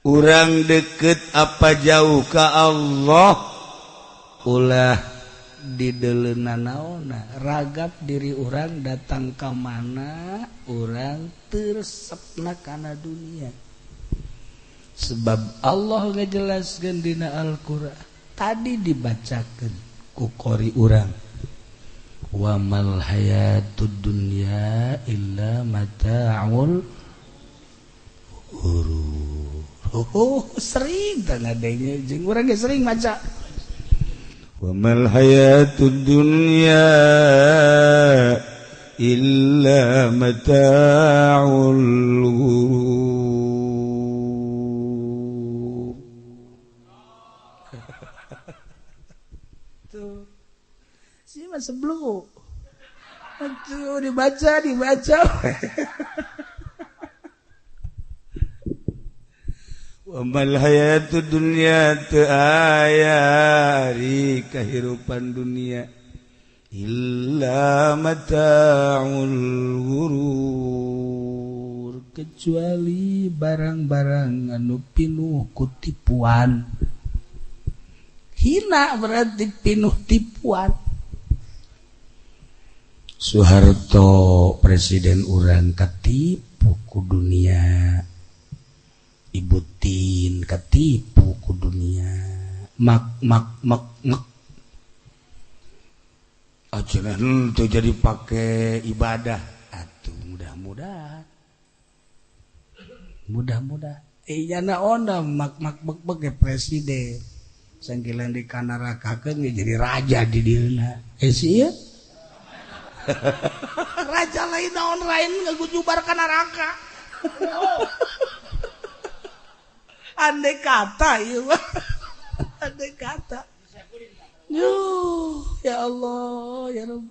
Urang deket apa jauh ka Allah, ulah dideleuna naonna, ragap diri urang datang ka mana, urang teu resepna kana dunia. Sebab Allah ngejelaskeun dina Al-Qur'an, tadi dibacakeun ku qori urang, wa mal hayatud dunya illa mata'ul ghurur. Oh, sering tah ngadenge, jeung urang ge sering maca, wa mal hayatud dunya illa mata'ul ghurur. Tuh sih mah sebelum tuh dibaca dibaca. Wamal hayatud dunya teu aya ari kahirupan dunia illa mata'ul ghurur, kecuali barang-barang anu pinuh ku tipuan. Hina berarti pinuh tipuan. Soeharto presiden urang katipu ku dunia, Ibu Tin katipu ku dunia, mak mak mak mak aja tuh jadi pakai ibadah atuh. Mudah-mudahan, mudah-mudahan iya onda mak mak bek bek presiden sangkilan di kanarakakeun jadi raja di dieuna sih ieu. Raja lain naon lain ngagujubar ka neraka. Andai kata ieu mah, andai kata. Yuh, ya Allah, ya Rabb.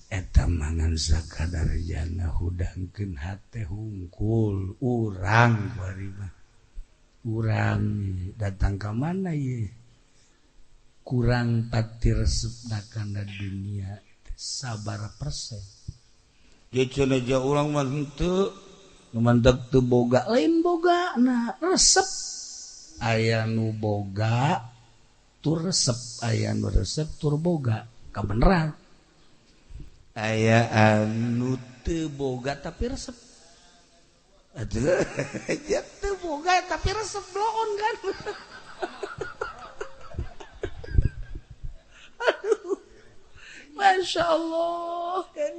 Eta mangan sakadar jana hudangkeun hate hungkul urang bari mah. Urang datang ka mana ieu? Kurang pati resepna kana dunia sabar persen. Ge cenah urang mah henteu nu mantek teu boga, lain boga nah resep. Aya nu boga tur resep, aya nu resep tur boga, kabeneran. Aya anu teu boga tapi resep. Atuh teu boga tapi resep bloon kan. Aduh. Masya Allah kan.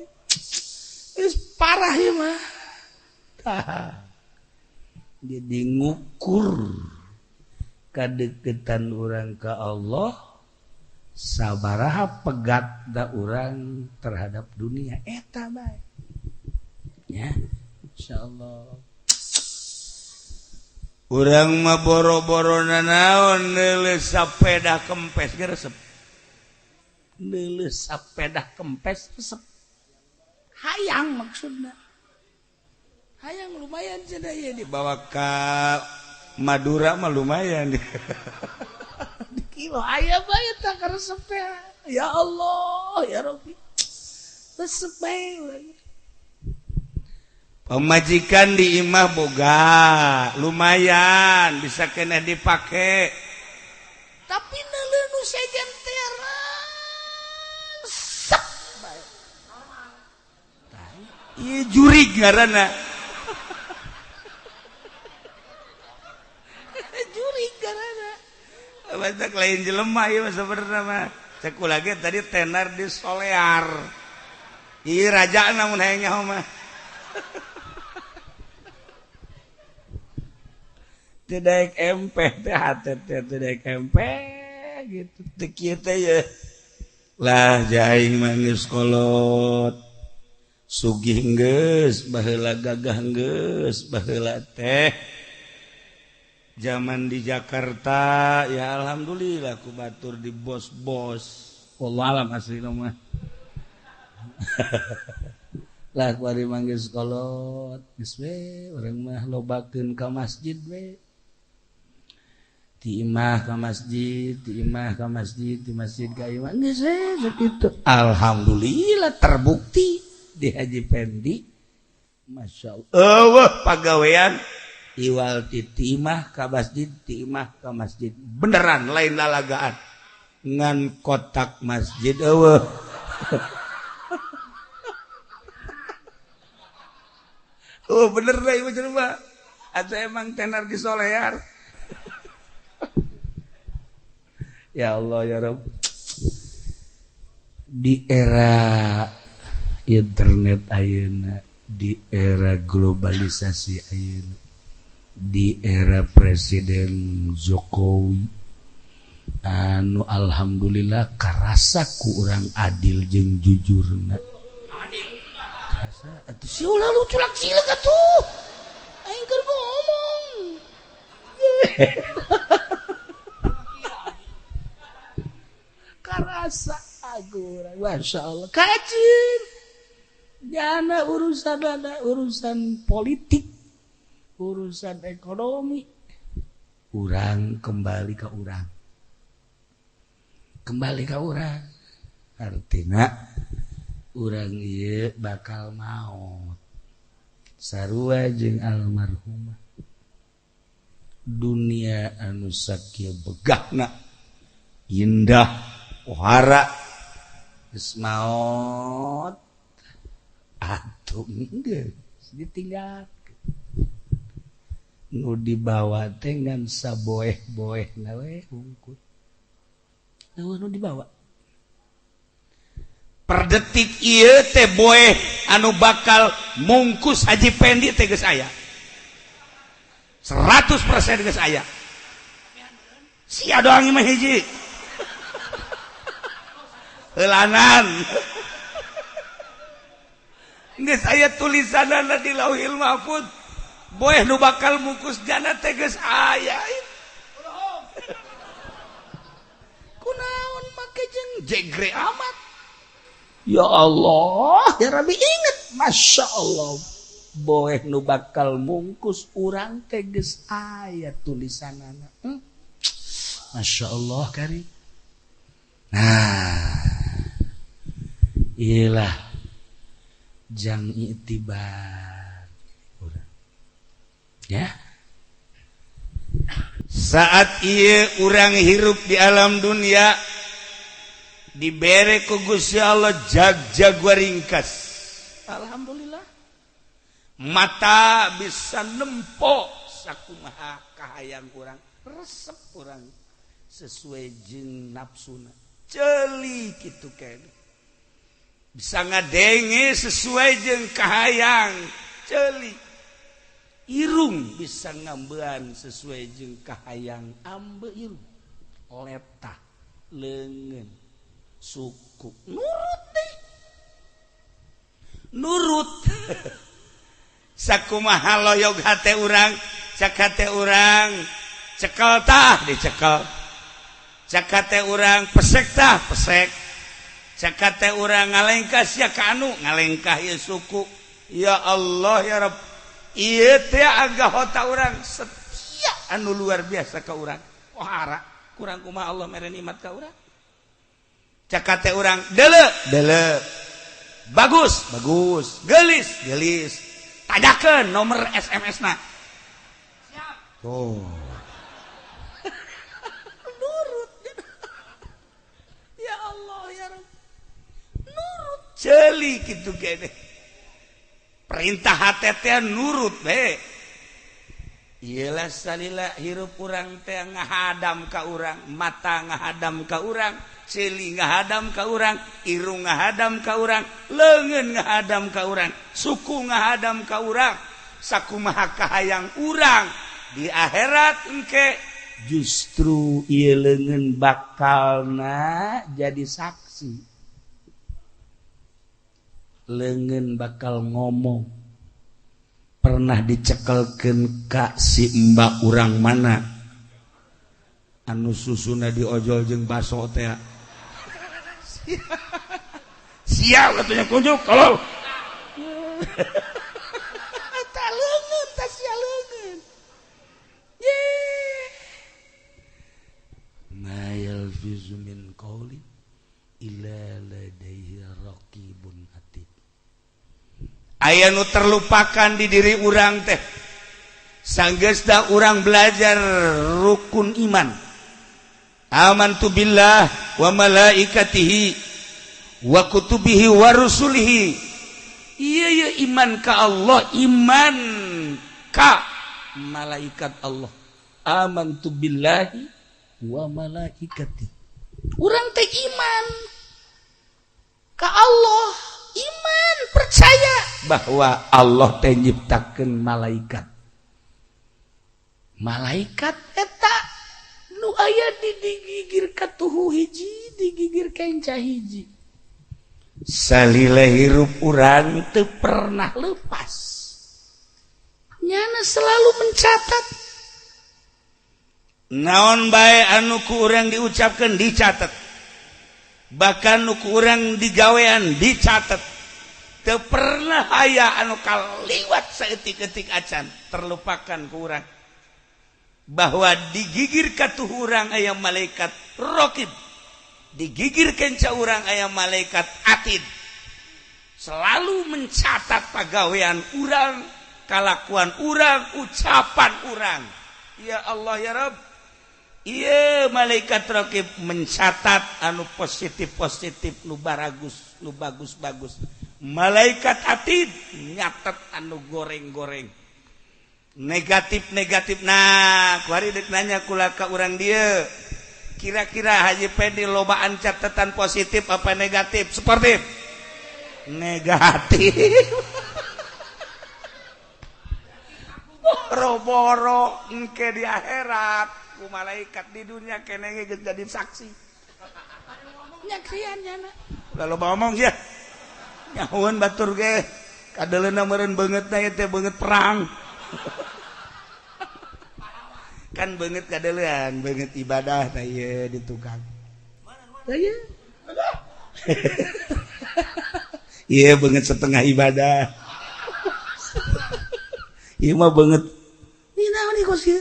Is parah ieu mah. Jadi ngukur kadeketan urang ka Allah sabaraha pegat da urang terhadap dunia eta bae ya. Insyaallah urang mah boro-boro nanaon neuleuh sapeda kempes ge resep, neuleuh sapeda kempes resep, hayang maksudna hayang lumayan cenah ieu dibawa ka Madura mah lumayan di kilo aya bae tah karesep teh. Ya Allah ya Rabbi, resep bae. Pamajikan di imah boga lumayan bisa kena dipake, tapi neuleuh nu sejen teh resep bae. Ieu jurig ngaranna. Jurig ngaranna. Banyak lain jelema ieu mah sebenarnya mah. Cek kula ge tadi tenar di Solear. Ieu raja namun hayang nyaho mah. Teu daek MP teh hate teh teu daek MP gitu. Teu kieu teh ye. Lah jaing mah geus kolot. Sugih geus, baheula gagah geus, baheula teh zaman di Jakarta ya alhamdulillah ku batur di bos-bos. Wallahu alam asli mah. Lah ku ari mah geus kolot geus we urang mah lobakeun ka masjid we. Di imah ka masjid, di imah ka masjid, di masjid ka imah geus we sakitu. Alhamdulillah terbukti di Haji Pendi. Masya Allah. Eueuh pagawean. Iwal ti imah ka masjid, ti imah ka masjid. Beneran lain lalagaan. Ngan kotak masjid eueuh. Oh bener lah ieu mah. Atau emang tenar di solear. Ya Allah ya Rabb. Di era internet ayeuna, di era globalisasi ayeuna, di era Presiden Jokowi anu alhamdulillah karasa ku urang adil jeung jujurna. Karasa atuh si ulah lu culak cileuk atuh. Aing keur ngomong. Karasa aku urang, masya Allah. Kacir. Jana urusan ada urusan politik, urusan ekonomi. Urang kembali ke urang. Kembali ke urang. Artina urang ieu bakal maot. Sarua jeung almarhumah. Dunia anu sakieu begahna, indah, pohara, geus maot. Atuh geus ditinggal. Nu dibawa teh ngan saboeh-boehna we hungkul. Nu dibawa. Per detik ieu teh boeh anu bakal mungkus Haji Pendi teh geus aya. 100% geus aya. Sia doang mah hiji. Heulanan. Geus aya tulisanana di Lauhil Mahfuz. Boeh nu bakal mungkus jana teh geus aya. Kunaon make jeung jegre amat. Ya Allah, ya Rabbi inget, Masya Allah. Boeh nu bakal mungkus urang teh geus aya tulisanana. Masya Allah kari. Nah, iyalah jang iktibar urang. Ya. Saat ieu urang hirup di alam dunia dibere ku Gusti Allah jag-jag waringkas. Alhamdulillah. Mata bisa nempo sakumaha kahayang urang, resep urang sesuai jeung nafsuna. Ceuli kitu keneh. Bisa ngadenge sesuai jeung kahayang, ceuli. Irung bisa ngambean sesuai jeung kahayang, ambe irung. Letah, leungeun, suku, nurut deh. Nurut. Sakumaha loyog hate urang, cak hate urang, cekel tah dicekel. Cak hate urang pesek tah pesek. Cak hate urang ngalengkah sia ka anu, ngalengkah ieu suku. Ya Allah ya Rabb. Ieu teh agak hota urang setia anu luar biasa ka urang. Pohara kurang kumaha Allah mere nikmat ka urang. Cak hate urang deuleu, deuleu. Bagus, bagus. Geulis, geulis. Tajakeun nomor SMS-na. Siap. Oh. Nurut. Ya Allah ya Rabb. Nurut ceuli kitu keneh. Perintah hate teh nurut be. Iyalah salila hirup urang teh ngahadam ka urang, mata ngahadam ka urang, ceuli ngahadam ka urang, irung ngahadam ka urang, leungeun ngahadam ka urang, suku ngahadam ka urang, sakumaha kahayang urang di akhirat engke justru ieu leungeun bakalna jadi saksi. Leungeun bakal ngomong. Pernah dicekelkeun ka si mbak urang mana anu susuna diojol jeung baso teh. Siap katanya kunjuk kalau tak leungeun tah sia leungeun. Ye. Ma yalfizu min qaulin illa ladaihi raqibun atid. Aya nu terlupakan di diri urang teh. Sanggeusna urang belajar rukun iman, amantu billah wa malaikatihi wa kutubihi wa rusulihi. Iya iya, iman ka Allah, iman ka malaikat Allah. Amantu billahi wa malaikati, urang teh iman ka Allah, iman percaya bahwa Allah teh nyiptakeun malaikat. Malaikat eta nu aya di digigir katuhu hiji, digigir kenca hiji. Salila hirup urang teu pernah lepas, nyana selalu mencatat naon bae anu ku urang diucapkan, dicatat. Bahkan nu ku urang digawean dicatat. Teu pernah aya anu kaliwat saeutik-eutik acan terlupakan ku urang bahwa digigir katuh urang aya malaikat rokib, digigir kenca urang aya malaikat atid, selalu mencatat pagawean urang, kalakuan urang, ucapan urang. Ya Allah, ya Rabb. Iya, malaikat rokib mencatat anu positif positif, nu baragus, nu bagus bagus. Malaikat atid nyatet anu goreng goreng, negatif negatif. Nah, kuari dek nanya kula ka urang dia, kira-kira Haji Pedi lobaan catatan positif apa negatif? Seperti negatif. Boro-boro engke di akhirat ku malaikat, di dunia kene geus jadi saksi nyaksian nyana. Lalu ngomong sia nyahueun batur ge kadeleuna meureun beungeutna ieu teh beungeut perang. Kan beungeut kadelean beungeut ibadah tah ieu di tukang tah ieu. Ieu beungeut setengah ibadah. Ieu mah beungeut ieu naon ieu kos ieu.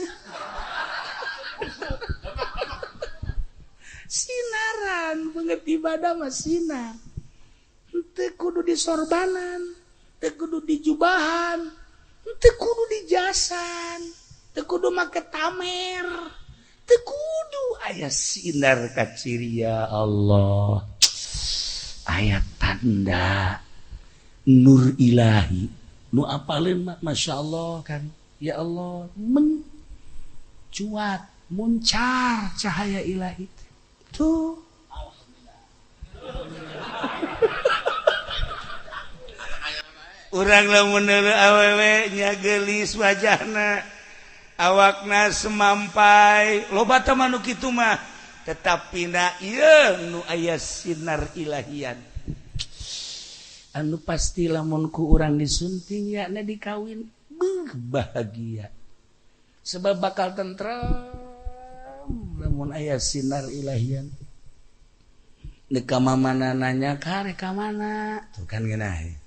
Sinaran beungeut ibadah mah sinar. Teu kudu disorbanan, teu kudu dijubahan, teu kudu dijasan, teu kudu make tamer, teu kudu aya sinar kaciri. Ya Allah, aya tanda nur ilahi nu apalin mah Masya Allah kan. Ya Allah, mencuat muncar cahaya ilahi tuh. Urang lamun awewe nya geulis wajahna, awakna semampai, loba teh mah nu kitu mah, tetapi na ieu nu aya sinar ilahian anu pasti lamun ku urang disunting yakna dikawin, beuh bahagia sebab bakal tentrem lamun aya sinar ilahian. Dek ka mamana nanya ka rek ka mana tuh kan ngeunah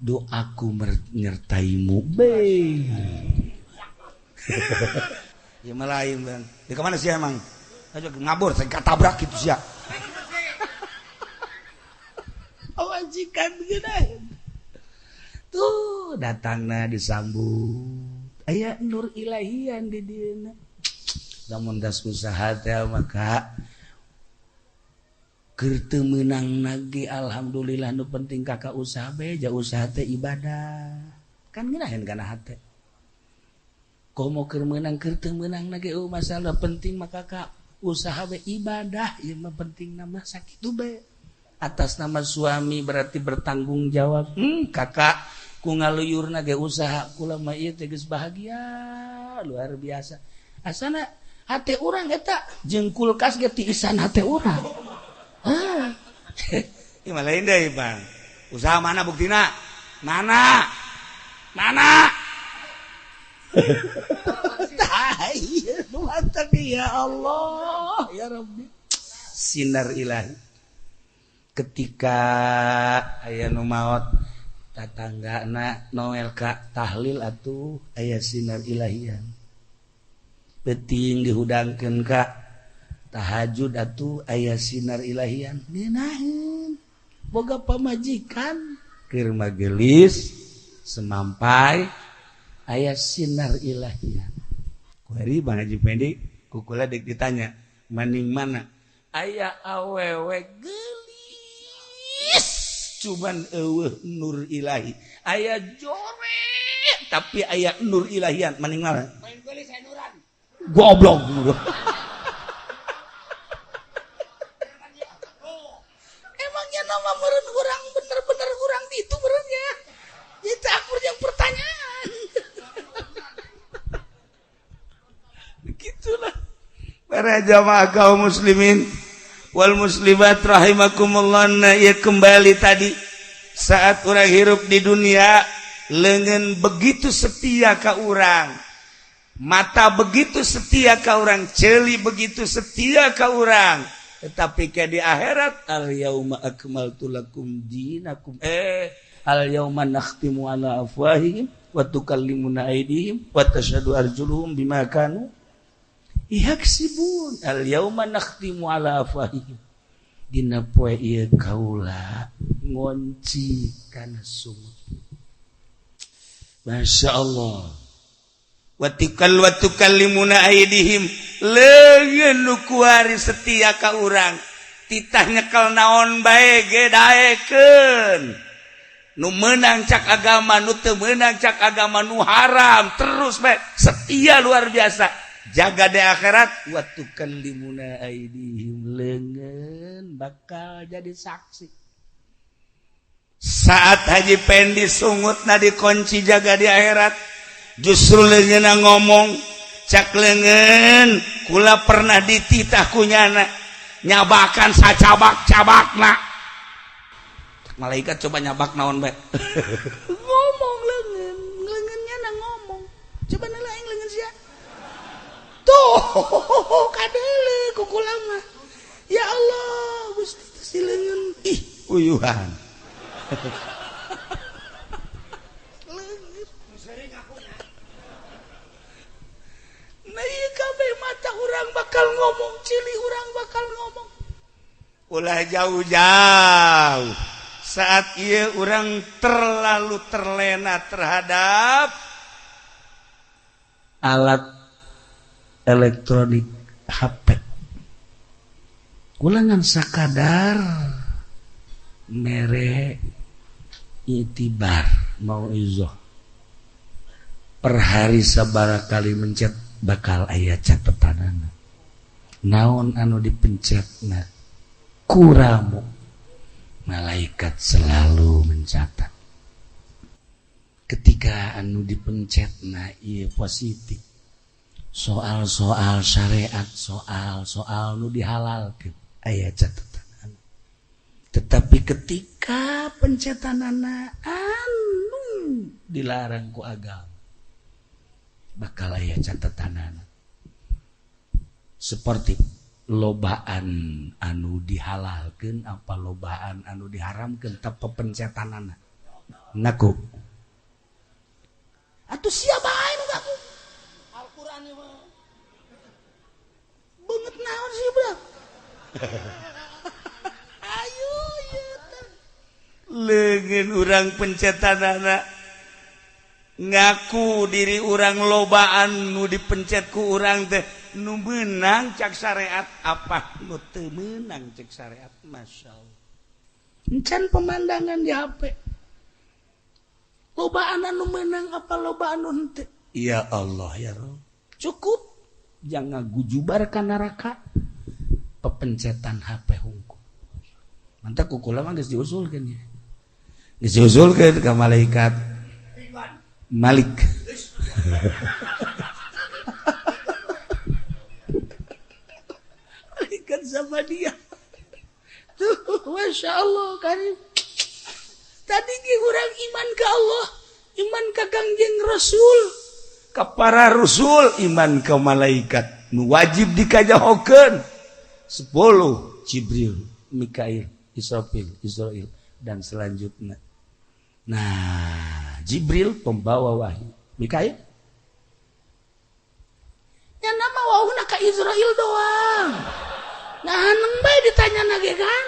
doaku menyertaimu be. Ya melain bang. Di mana sih emang? Aja ngabur, saya tabrak gitu sih ya. Majikan gede. Tuh datangna disambut. Aya nur ilahian di dieuna. Lamun das usaha teh maka keur teu meunang nage alhamdulillah, nu penting kakak usaha be, ja usaha teh ibadah. Kan ngeunaheun kana hate. Komo keur meunang keur teu meunang nage masalah, penting mah kakak usaha be ibadah, ieu mah penting nama sakitu be. Atas nama suami berarti bertanggung jawab. Kakak ku ngaluyurna ge usaha kula mah ieu teh geus bahagia luar biasa. Asana hate urang eta jeung kulkas ge tiisan hate urang. Hah. Ieu mah lain deui, Bang. Usaha mana buktina? Mana? Mana? Ya Allah, ya Rabbi. Sinar ilahi. Ketika aya nu maot tatanggana Noel ka tahlil atuh aya sinar ilahian. Peuting dihudangkeun ka tahajud atuh aya sinar ilahian. Ngeunaheun boga pamajikan keur magelis semampai Aya sinar ilahiyah. Kuari Bang Haji Pendi kukula dek ditanya maning mana? Aya awewe geulis cuman eueuh nur ilahi. Aya jore tapi aya nur ilahian maning mana? Main geulis aya nuran. Goblok. Emangnya nama meureun urang bener-bener urang itu meureunnya. Itu akur yang pertanyaan. Begitulah para jamaah kaum muslimin wal muslimat rahimakumullah. Nah, ya kembali tadi saat orang hirup di dunia lengan begitu setia ke orang, mata begitu setia ke orang, celi begitu setia ke orang, tetapi ke di akhirat al yauma akmaltu lakum dinakum al yauma nakhtimu ala afwahihim wa tukallimuna aydihim wa tashhadu arjuluhum bima kanu yaksibun. Al yauma nakhtimu ala afwahihim, dina poe ieu kaula ngonci kana sungut. Masya Allah. Watikal wa tukallimuna aydihim, leungeun nu kuari setia ka urang, titah nyekel naon bae ge daekeun. Nu meunang cak agama, nu teu meunang cak agama, nu haram terus bae setia luar biasa. Jaga di akhirat wa tukallimuna aydihim, leungeun bakal jadi saksi. Saat Haji Pendi sungutna dikunci jaga di akhirat, justru leungeunna ngomong cak leungeun kula pernah dititah ku nyana nyabakan sacabak-cabakna. Malaikat coba nyabak naon bae. Ngomong leungeun, leungeunnya na ngomong. Coba nela aing leungeun sia. Tuh, kadele kukula mah. Ya Allah, Gusti si leungeun. Ih, uyuhan. Nah, ieu kabeh mata urang bakal ngomong, cili urang bakal ngomong. Ulah jauh-jauh. Saat ieu urang terlalu terlena terhadap alat elektronik HP. Kulangan sakadar mere itibar mau izoh per hari sabara kali mencet bakal aya catetanana. Naon anu dipencetna kuramu, malaikat selalu mencatat. Ketika anu dipencetna ieu positif, soal-soal syariat, soal-soal nu dihalalkeun aya catatan. Tetapi ketika pencetanana anu dilarang ku agama, bakal aya catatanana. Seperti lobaan anu dihalalkeun apa lobaan anu diharamkeun tanpa pencetanana. Ngaku. Atuh siapa aing nu ngaku? Al-Qur'an ieu mah. Beungeut naon sih, Bro? Ayo ieu teh. Leungeun urang pencetanana ngaku diri urang lobaan nu dipencet ku urang teh nu meunang cak syariat apa nu teu meunang cak syariat. Masya Allah. Encan pemandangan di HP lobaan anu meunang apa lobaan anu henteu. Ya Allah ya Rabb. Cukup jangan gujubar ka neraka pepencetan HP hungkul. Mantap kukula mah geus diusulkeun ya. Geus diusulkeun ka malaikat Malik. Malaikat sama dia. Tuh, Masya Allah karim. Tadi ge urang iman ke Allah, iman ka Kangjeng Rasul, ka para rasul, iman ke malaikat. Nu wajib dikajahokeun. 10 Jibril, Mikail, Israfil, Israil dan selanjutnya. Nah, Jibril pembawa wahyu, Mikail ya nama wahuna ka Israil doang. Nah, haneng bae ditanya nage kan.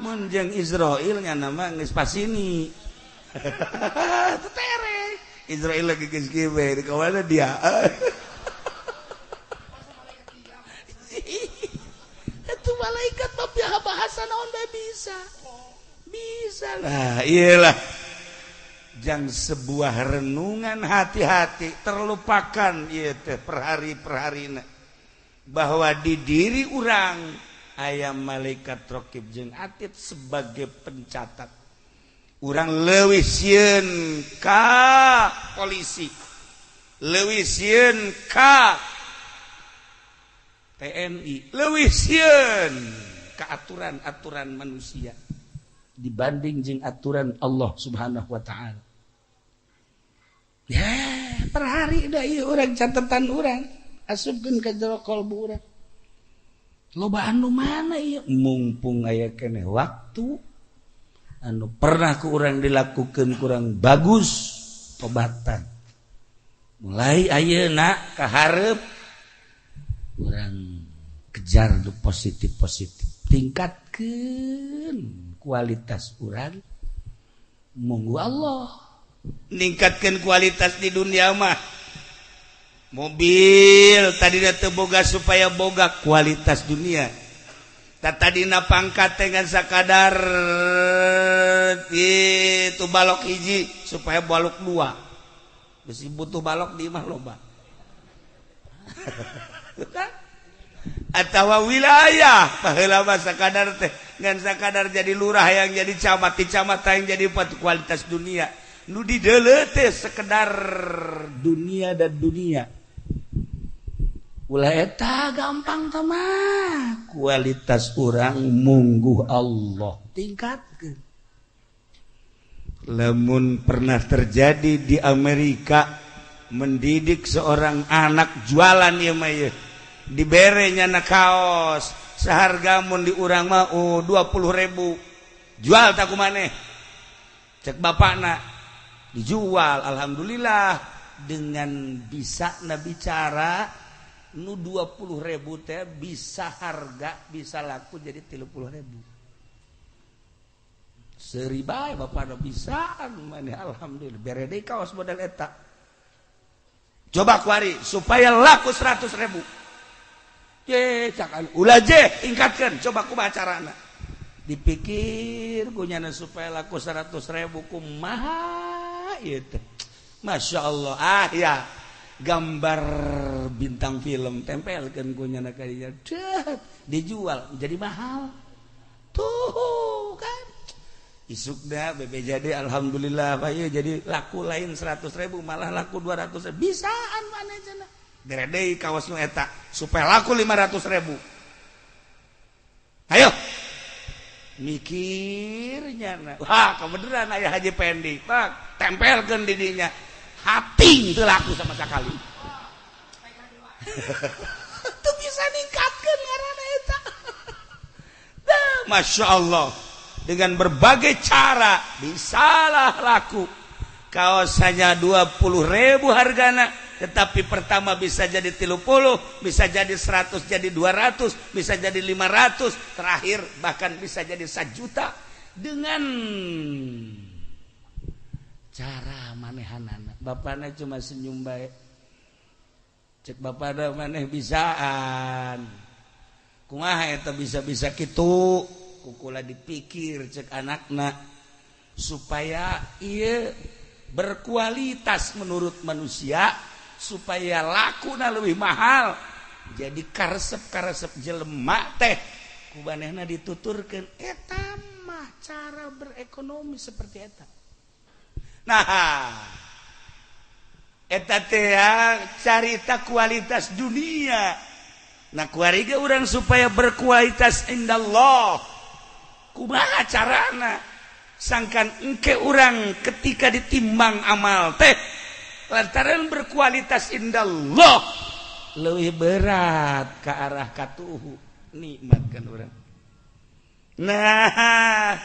Mun jeung Israil nya nama geus pasini. Teu tere. Israel lagi geus kieu di kawana dia. Itu malaikat mah bahasa naon bae bisa. Bisa lah, iyalah. Jang sebuah renungan hati-hati terlupakan ieu teh perhari-perharina bahwa di diri urang aya malaikat raqib jeung atid sebagai pencatat. Urang leuwih sieun ka polisi, leuwih sieun ka TNI, leuwih sieun ka aturan-aturan manusia dibanding jeung aturan Allah Subhanahu wa ta'ala. Ya, per hari da ieu urang catatan urang asupkeun ka jero kalbu urang. Loba anu mana ieu mumpung aya keneh waktu anu pernah ku urang dilakukeun kurang bagus tobatan. Mulai ayeuna ka hareup urang kejar nu positif-positif, tingkatkeun kualitas urang monggo Allah ningkatkan kualitas di dunia mah. Mobil tadi teu boga supaya boga kualitas dunia. Tadina pangkat dengan sakadar itu balok hiji supaya balok dua. Besi butuh balok di imah loba. Atawa wilayah baheula mah sakadar teh ngan sakadar jadi lurah yang jadi camat, di camat yang jadi kualitas dunia. Nu dideuleu teh sekedar dunia dan dunia. Ulah eta gampang mah kualitas urang mungguh Allah tingkatkeun. Lamun pernah terjadi di Amerika mendidik seorang anak jualan ieu mah ieu dibere nyana kaos seharga mun di urang mah 20.000 jual tak ku maneh cek bapakna dijual. Alhamdulillah dengan bisa na bicara nu 20.000 teh bisa harga bisa laku jadi 30.000. Seuri bae bapakna bisaan maneh alhamdulillah bere deui kaos model eta. Coba kuari supaya laku 100.000. Je cakan ulah je tingkatkeun coba kumaha carana. Dipikir kunyana supaya laku 100.000 kumaha ieu teh. Masya Allah, ah ya gambar bintang film tempelkan kunyana ka dinya, dijual jadi mahal tuh kan. Isukna BPJD alhamdulillah pak ieu jadi laku lain 100.000 malah laku 200.000 bisaan mana cenah. Bere deui kaos nu eta supaya laku 500.000. Ayo mikirnya, wah kebenaran ayah Haji Pendi, pak tempelkeun di dinya, hating teu laku sama sekali. Teu bisa ningkatkeun ngaranna eta. Masya Allah, dengan berbagai cara bisalah laku. Kaos hanya 20.000 hargana, tetapi pertama bisa jadi 30, bisa jadi 100, jadi 200, bisa jadi 500, terakhir bahkan bisa jadi 1 juta dengan cara manehanana. Bapakna cuma senyum bae. Cek bapakna maneh bisaan. Kumaha eta bisa-bisa kitu? Kukula dipikir cek anakna supaya ieu berkualitas menurut manusia supaya lakuna lebih mahal. Jadi karesep-karesep jelema teh ku manehna dituturkeun eta mah cara berekonomi seperti eta. Nah, eta teh carita kualitas dunia. Nah, kuari ge urang supaya berkualitas indallah. Kumaha carana? Sangkan engke urang ketika ditimbang amal teh lantaran berkualitas indallah lebih berat ke arah katuhu nikmat kan urang. Nah,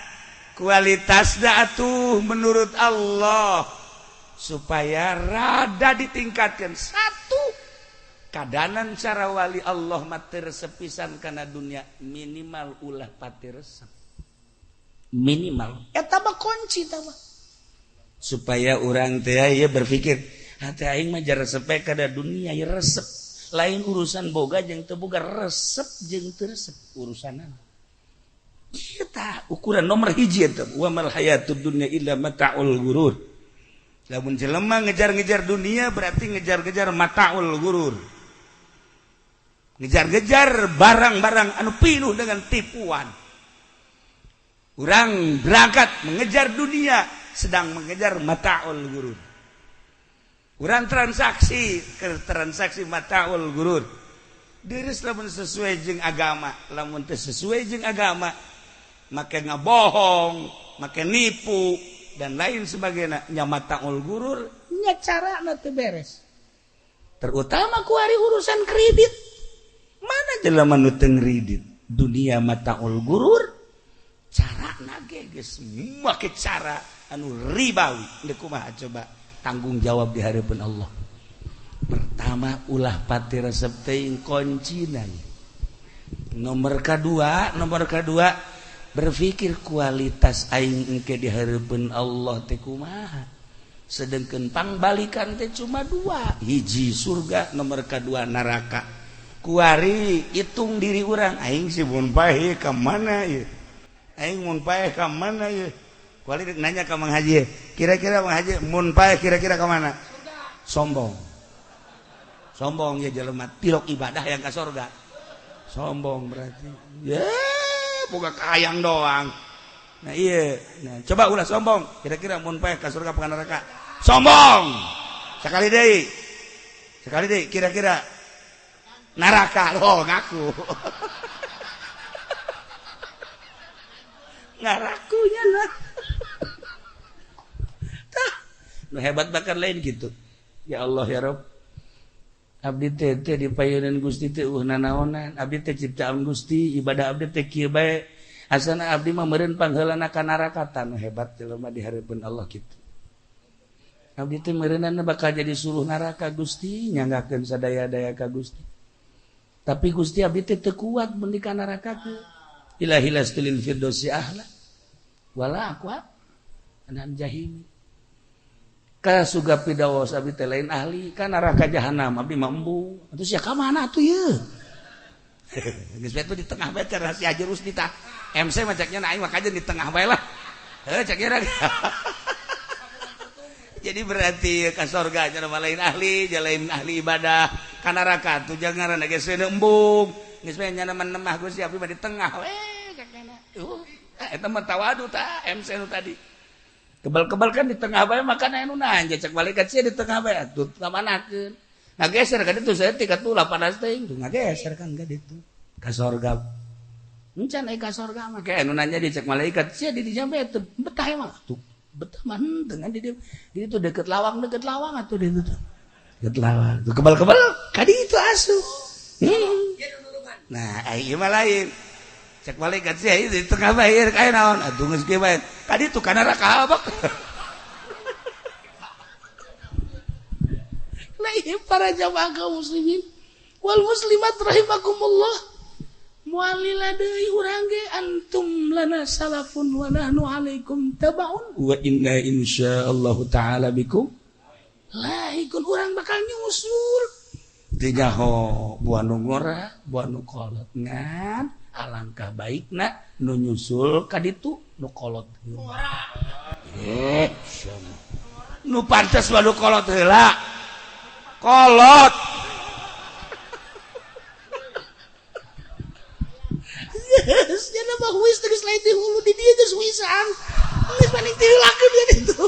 kualitas atuh menurut Allah supaya rada ditingkatkan. Satu kadanan cara wali Allah mah teu resep pisan kana dunia, minimal ulah pati resep. Minimal eta mah kunci eta mah. Supaya urang teh ya berpikir hati aing mah resep kada dunia ya resep. Lain urusan boga jeung teu boga, resep jeung teu resep urusanna. Kita ukuran nomor hiji eta wa mal hayatud dunya illa mataul gurur. Lamun jelema ngejar-ngejar dunia berarti ngejar-ngejar mataul gurur. Ngejar-ngejar barang-barang anu pinuh dengan tipuan. Urang berangkat mengejar dunia sedang mengejar mataul gurur. Urang transaksi ke transaksi mataul gurur. Deres lamun sesuai jeung agama, lamun teu sesuai jeung agama make ngabohong, make nipu dan lain sebagainya nya mataul gurur nya carana teu beres. Terutama ku ari urusan kredit. Mana jelema nu teu ngredit? Dunia mataul gurur carana ge geus make cara anu ribawi. Deuk kumaha coba tanggung jawab di hadapan Allah. Pertama ulah pati resep teuing kuncina. Nomor kedua berpikir kualitas aing engke di hadapan Allah teh kumaha. Sedengkeun pangbalikan teh cuma dua, hiji surga, nomor kedua neraka. Kuari hitung diri urang, aing si mun paeh ka mana ieu? Aing mun paeh ka mana ieu? Kuari rek nanya ka Mang Haji, kira-kira Mang Haji mun paeh kira-kira ka mana? Sombong. Sombong ya jelema tilok ibadah yang ka surga. Sombong berarti. Ya, boga kayang doang. Nah iya, nah, coba ulah sombong. Kira-kira mun paeh ka surga apa ka neraka? Sombong. Sekali deui. Sekali deui kira-kira neraka. Oh, ngaku. Ngarakunya lah. Tah, nu hebat bahkan lain gitu. Ya Allah ya Rob. Abdi teh teh dipayunan Gusti teh nanaonan. Abdi teh ciptaan Gusti, ibadah abdi teh kieu bae. Asana abdi mah meureun pangheulana ka neraka. Tah, nu hebat jelema di hareupeun Allah kitu. Abdi teh meureunana bakal jadi suluh neraka Gusti, nyanggakeun sadaya-daya ka Gusti. Tapi Gusti abdi teh teu kuat mun di ka neraka teh. Ilahi lastilil firdausi ahla wala aqwa anan jahimi. Ka surga firdaus abdi teh lain ahli, ka neraka jahanam abdi mah embung. Atuh sia ka mana atuh ieu? Geus bae di tengah bae teh rahasia jurus di tah. MC mah ceknya aing mah kajen di tengah bae lah. Heuh ceknya. Jadi berarti ka surga nya lain ahli, lain ahli ibadah. Ka neraka tuh jangan ngaranna geus embung. Geus bae nya nemah Gusti abdi mah di tengah we ceknya. Eta mah tawadu tah MC nu tadi. Kebal-kebal kan di tengah bae makana anu nanya cek malaikat sia di tengah bae atuh ngamanakeun. Ngageser ka ditu saeutik atuh lah panas teuing tuh ngageser kan ka ditu. Ka sorga. Encan aya ka sorga mah ke anu nanya di cek malaikat sia di dinya bae teu betah emang atuh. Betah mah henteu kan di ditu deket lawang atuh di ditu. Deket lawang. Tuh kebal-kebal ka ditu asup. Nah, ieu mah lain. Cek malaikat sia di tengah bae kaya naon atuh geus kieu bae. Ka ditu ka neraka abak. Nah, ieu para jamaah kaum muslimin wal muslimat rahimakumullah. Mualila deui urang ge antum lana salafun wa nahnu alaikum tabaun wa inna insyaallah taala bikum lahikun. Urang bakal nyusul teu nyaho buah nu ngora buah nu kolot ngan alangkah baikna nu nyusul ka ditu nu kolot nu pantes mah nu kolot heula kolot. Yes, nya mah huis geus lain di hulu di dieu geus huisan. Geus paling tiulakeun dia ditu.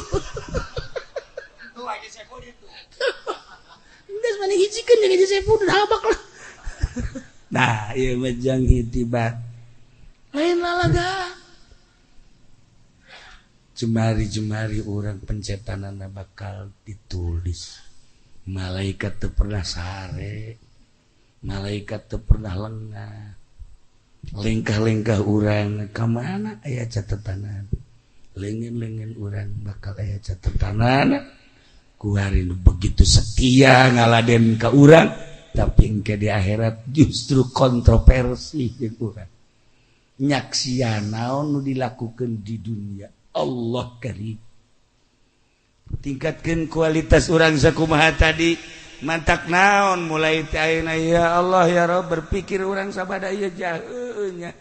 Tuh aja sepo ditu. Geus paling hijikeun jeung hiji sepo udah habak lah. Nah, ieu mah jang itibar. Lain lalaga. Jemari-jemari urang pencetanana bakal ditulis. Malaikat teu pernah sare. Malaikat teu pernah lengah. Lengkah-lengkah urang ka mana aya catetanan. Lengan-lengan urang bakal aya catetanan. Kuari nu begitu setia ngaladen ka urang, tapi engke di akhirat justru kontroversi jeung urang. Nyaksian naon nu dilakukeun di dunia. Allah karim. Tingkatkeun kualitas urang sakumaha tadi mantak naon mulai teh ayeuna ya Allah ya Rabb berpikir urang sabada ieu jaheuh nya.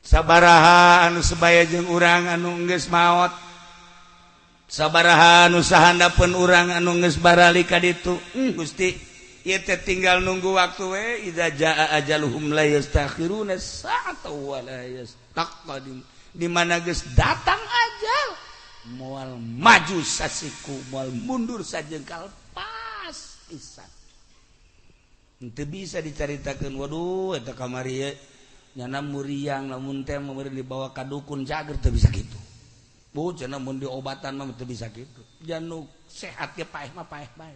Sabaraha anu sebaya jeung urang anu geus maot. Sabaraha anu sahandapeun urang anu geus barali ka ditu. Gusti, ieu teh tinggal nunggu waktu we idza jaa ajaluhum la yastakhiruna sa'ata wa la yastaqdim. Di mana geus datang ajal moal maju sasiku moal mundur sajengkal pas pisan. Henteu bisa dicaritakeun waduh eta kamari ye nyana muriang lamun teh meureun dibawa ka dukun cager teu bisa kitu. Bu cenah mun diobatan mah teu bisa kitu. Janu sehat ge paeh mah paeh bae.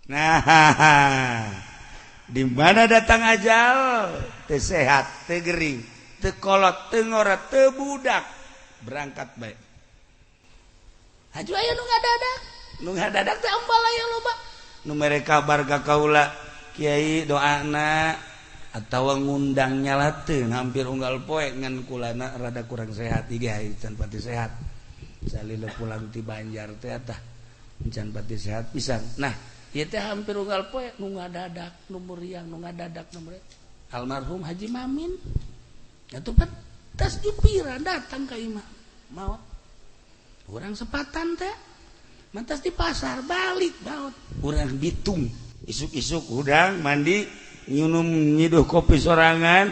Nah, di mana datang ajal teu sehat, teu gering, teu kolot, teu ngora, teu budak, berangkat bae. Haju aya nu ngadadak, nu ngadadak teh ambal aya loba. Nu mere kabar ka kaula, kiai doana atawa ngundang nyalateun hampir unggal poe ngan kulana rada kurang sehat ieu can pati sehat. Salila pulang ti Banjar teh tah can pati sehat pisan. Nah, ieu teh hampir unggal poe nu ngadadak, nu muriang, nu ngadadak, nu muriang. Almarhum Haji Mamin. Atuh pan tas jupiran datang ka imah. Maot. Urang sepatan teh mantas di pasar balik maot. Urang Bitung isuk-isuk hudang mandi nyunum nyiduh kopi sorangan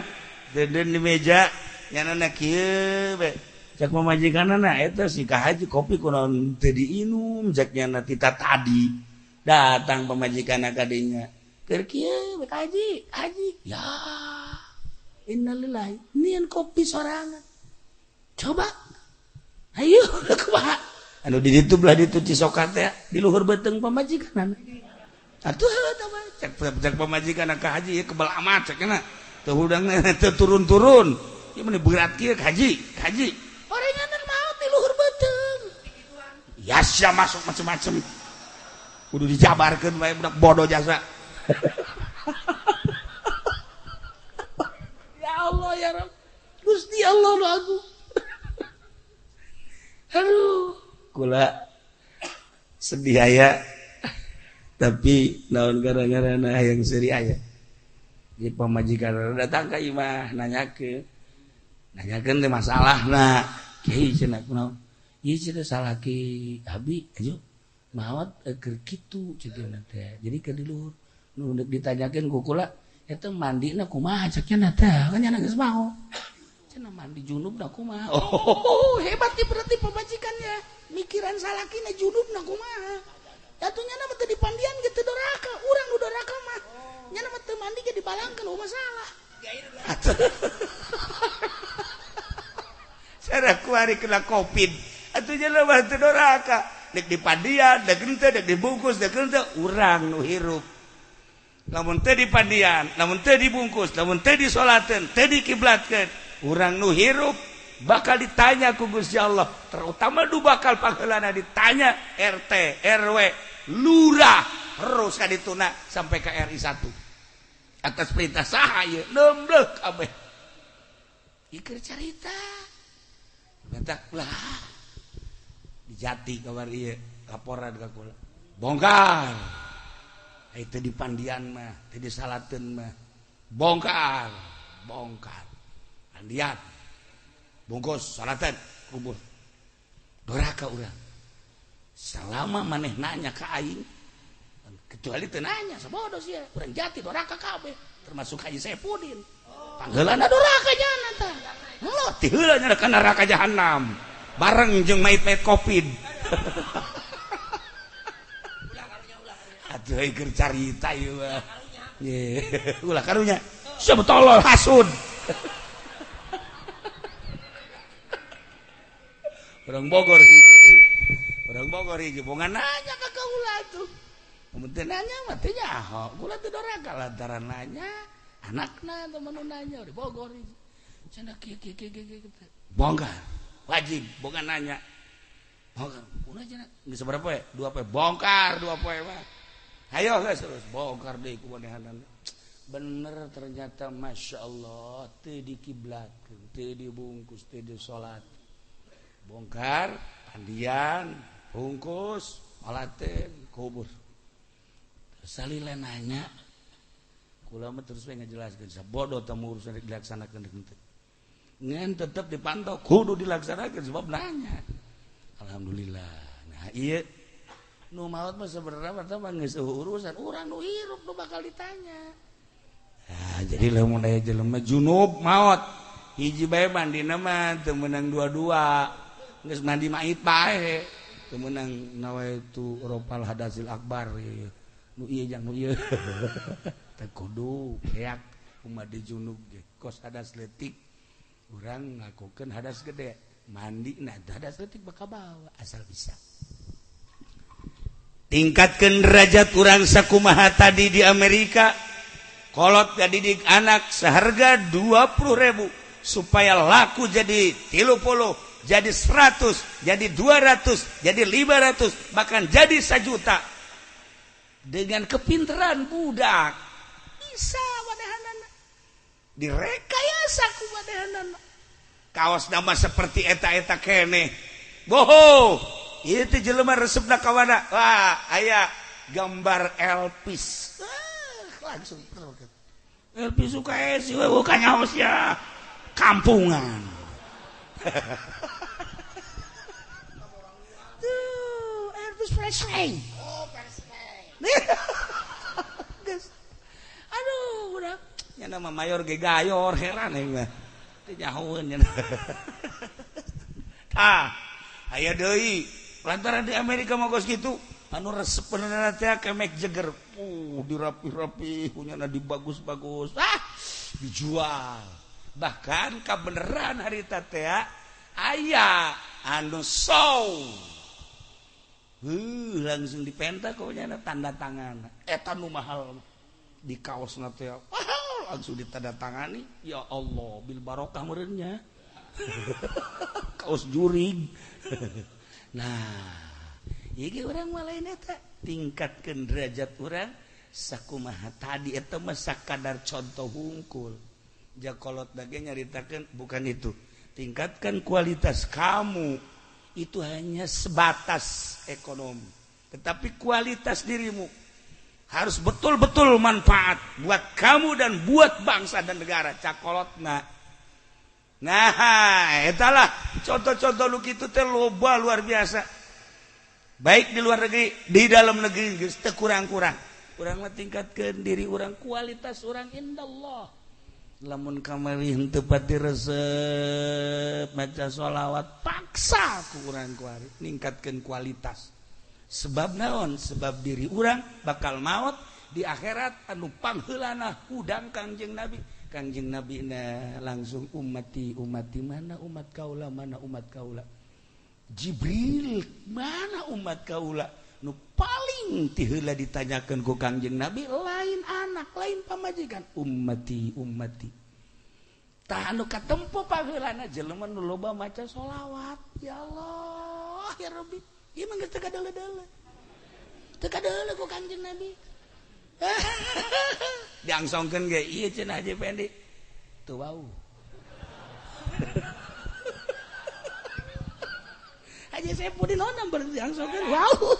deden di meja nyanana kieu be cak pamajikanna eta si ka haji kopi kunaon teu diinum cak nyana tita tadi datang pamajikanna ka dinya keur kieu be ka haji haji ya innalillahi nieun kopi sorangan coba ayo kumaha anu di ditu belah ditu Cisoka teh di luhur beuteung pamajikanna atuh eta mah cek cek pamajikan ka haji kebal amat cek na teu hudang teu turun-turun ieu mah berat kieu ka haji ka haji orengan maot di luhur beuteung ya sia masuk macem-macem kudu dijabarkeun bae budak bodoh jasa. Ya Allah ya Rabb Gusti Allah nu agung. Aduh kula sedih aya tapi naon gara-gara na yang seri aya di pamajikan datang ka imah nanyakeun nanyakeun teh masalahna kiai cenah kunaon ieu cenah salaki abi ayo maot keur kitu cenah teh jadi keur di luhur nu deuk ditanyakeun ku kula eta mandina kumaha cek cenah teh kan nya geus maot cenah mandi junubna kumaha. Oh hebat ieu berarti pamajikannya mikiran salakina junubna kumaha. Atuh nyana mah teu dipandian ge teu doraka, urang nu doraka mah. Nyana mah teu mandi ge dibalangkeun eueuh masalah. Sarah kuari kena Covid. Atuh nyana mah teu doraka, dek dipandian, dek henteu, dek dibungkus, dek henteu, urang nu hirup. Lamun teu dipandian, lamun teu dibungkus, lamun teu disolateun, teu dikiblatkeun, urang nu hirup bakal ditanya ku Gusti Allah, terutama du bakal pangheulana ditanya RT, RW, lurah, terus ka dituna sampai ke RI 1. Atas perintah saha ieu nemblek kabeh. Ieu keur carita. Bentak lah. Dijati kabar ieu laporan ka kula. Bongkar. Ai teu dipandian mah, teu disalateun mah. Bongkar, bongkar. Pandian. Bungkus salatan kubur doraka urang selama maneh nanya ka aing kecuali teu nanya sabodo sia urang jati doraka kabeh termasuk Haji Saipudin pangheulana doraka jana tah lo ti heula nya ka neraka jahanam bareng jeung mait-mait Covid. Atuh keur carita ieu mah ulah karunya sia tolol hasud. Orang Bogor hiji, orang Bogor hiji, bongan nanya ka kaula tuh. Mun teu nanya mah teu nyaho, kula teu doraka lantaran nanya, anakna teman nu nanya di Bogor hiji. Cenah kieu kieu kieu kieu. Bongkar, wajib bongan nanya. Bongkar, kunaon cenah? Geus sabaraha poe? 2 poe. Bongkar 2 poe mah. Hayo geus terus bongkar deui ku manehanana. Bener ternyata Masya Allah teu dikiblatkeun, teu dibungkus, teu disolat. Bongkar, Mandian, bungkus, olatin, kubur. Salila nanya, kula mah terus we ngajelaskeun sabodo temu urusan dilaksanakeun henteu. Ngan tetep dipantau kudu dilaksanakeun sebab nanya. Alhamdulillah. Nah, ieu nu maot mah sebenarnya mah geus urusan urang nu hirup nu bakal ditanya. Nah, jadi lamun aya jelema junub maot hiji bae mandina mah teu meunang dua-dua. Geus mandi mait bae teu meunang nawaitu rofal hadasil akbar ieu. Nu ieu jang nu ieu. Teu kudu beak kumaha di junub ge kos hadas leutik urang ngakukeun hadas gede mandi nah hadas leutik bakal bawa asal bisa. Tingkatkan derajat urang sakumaha tadi di Amerika kolot dididik anak seharga 20.000 supaya laku jadi 30, jadi 100, jadi 200, jadi 500, bahkan jadi 1 juta. Dengan kepinteran budak bisa wadehanana direkayasa ku wadehanana kaos nama seperti eta-eta keneh boho ieu teh jelema resepna ka mana wah aya gambar Elvis langsung Elvis suka esi we bukan nyaos ya kampungan. Tuh Elvis Presley. Oh, Presley. Aduh udah nya nama mayor ge gayor heran aing mah teu nyahoeun nya. Tah aya deui lantaran di Amerika mah geus kitu anu resep bener teh ka Mick Jagger dirapi-rapi punyana dibagus-bagus dijual bahkan kabeneran harita teh aya anu show langsung dipenta kunyana tanda tangan eta nu mahal di kaosna teh langsung ditandatangani ya Allah bil barokah meureunnya kaos jurig. Nah ieu urang mah lain eta tingkatkeun derajat urang sakumaha tadi eta mah sakadar contoh hungkul jakolot dage nyaritakeun bukan itu tingkatkan kualitas kamu itu hanya sebatas ekonomi tetapi kualitas dirimu harus betul-betul manfaat buat kamu dan buat bangsa dan negara cakolotna. Nah etalah contoh-contoh lu kitu teh loba luar biasa baik di luar negeri di dalam negeri geus teu kurang-kurang urang mah tingkatkeun diri urang kualitas urang indallah lamun kamari henteu pati resep maca sholawat paksa ku urang kuari ningkatkeun kualitas sebab naon sebab diri urang bakal maot di akhirat anu pangheulana hudang Kangjeng Nabi. Kangjeng Nabi na langsung ummati ummati mana umat kaula mana umat kaula Jibril mana umat kaula nu paling ti heula ditanyakeun ku Kangjeng Nabi lain anak lain pamajikan ummati ummati tah anu katempo pangheulana jelema nu loba maca sholawat ya Allah ya Rabbi ieu mah geus teu kadeuleu-deuleu teu kadeuleu ku Kangjeng Nabi diangsongkeun ge ieu cenah Haji Pendi teu wau Haji Saipudin onam berarti diangsongkeun wau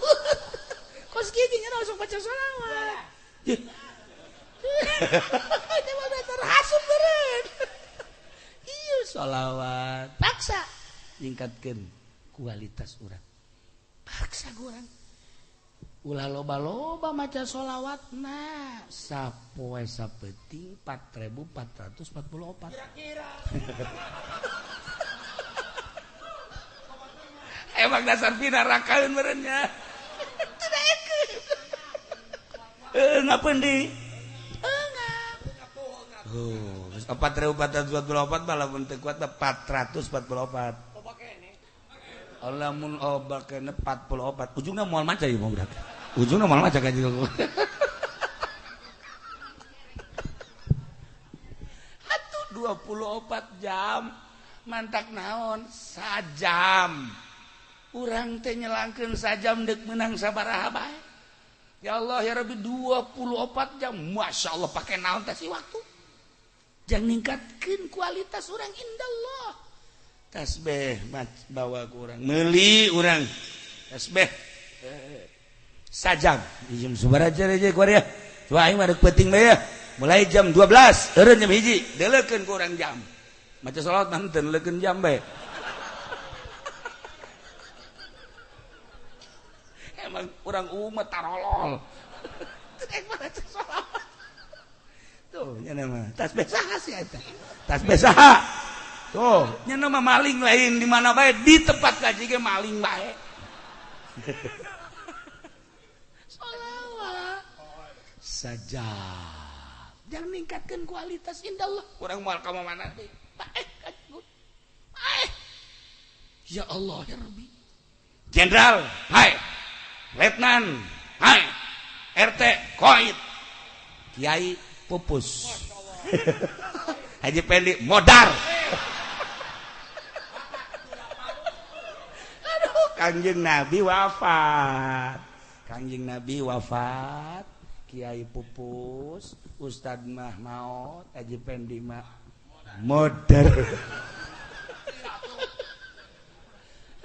kos kieu nya langsung baca sholawat teh mah terhasut beureun ieu sholawat paksa ningkatkeun kualitas urang paksa urang ulah loba-loba maca sholawatna sapoe sapeuting 4444 kira-kira. Emang dasar pinarakaeun meureun nya teu daekeun ngapeun di engap oh 4444 mah lamun teu kuat 444 lamun obat kene 44 ujungna moal maca ieu mah budak ujungna moal maca ka jeung atuh 24 jam mantak naon sajam urang teh nyelangkeun sajam deuk meunang sabaraha bae ya Allah ya Rabbi 24 jam masyaallah pake naon teh si waktu jang ningkatkeun kualitas urang indallah. Tasbih bawa ku urang meuli urang tasbih sajam jam sabaraha aja ku ya. Coba aing mah rek peuting bae ya. Mulai jam 12 eureun jam 1 deulekeun ku urang jam. Maca sholawat mah henteu leukeun jam bae. Emang urang umat tarolol. Maca sholawat. Tuh nya mah tasbih saha sih eta? Tasbih saha? Tuh nya mah maling lain di mana bae di tempat kaji ge maling bae. Sholawat saja. Jangan ningkatkan kualitas indallah. Urang moal ka mana deui? Bae bae. Ya Allah ya Rabbi. Jenderal, hai. Letnan, hai. RT, koit. Kiai Pupus. Haji Pendi modar. Aduh, Kangjeng Nabi wafat. Kangjeng Nabi wafat, Kiai Pupus, Ustad mah maot, Haji Pendi mah modar.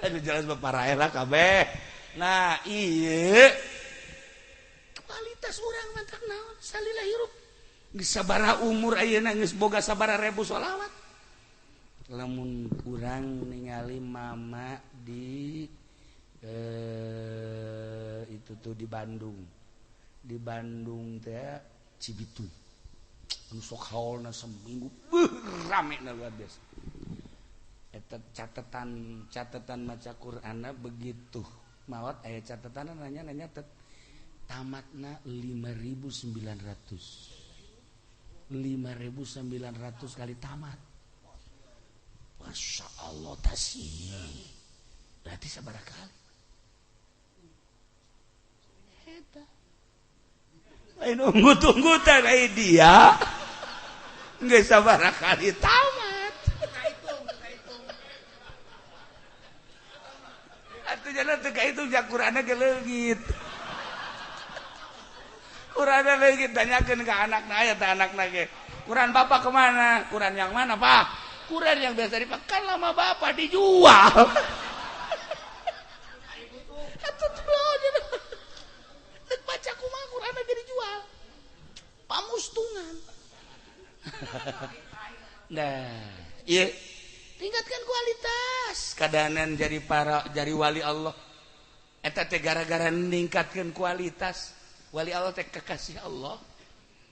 Aduh jelas baparae lah kabeh. Nah, ieu kualitas urang mantak naon salila hirup. Geus sabaraha umur ayeuna geus boga sabaraha ribu sholawat. Lamun urang ningali mama di itu tuh di Bandung. Di Bandung teh Cibitung. Anu sok haolna seminggu beuh rame na luar biasa. Eta catatan maca Qur'anna begitu maot aya catatan nanya nyatet tamatna 5.900. 5.900 kali tamat. Masya Allah tasih. Berarti sabaraha kali? Eta. Lain unggut-unggutan ai dia. Geus sabaraha kali tamat. Atuh jalan teu kahitung ja Qur'anna ge leungit. Quran lagi tanyakan ke anakna aya teh anakna ge. Quran bapak kemana? Quran yang mana, Pak? Quran yang biasa dipakai lama bapak dijual. Atuh teu baca kumaha Quran ge dijual. Pamustungan. Nah, ieu tingkatkan kualitas. Kadanan jadi para jadi wali Allah. Eta teh gara-gara ningkatkeun kualitas. Wali Allah teh kekasih Allah.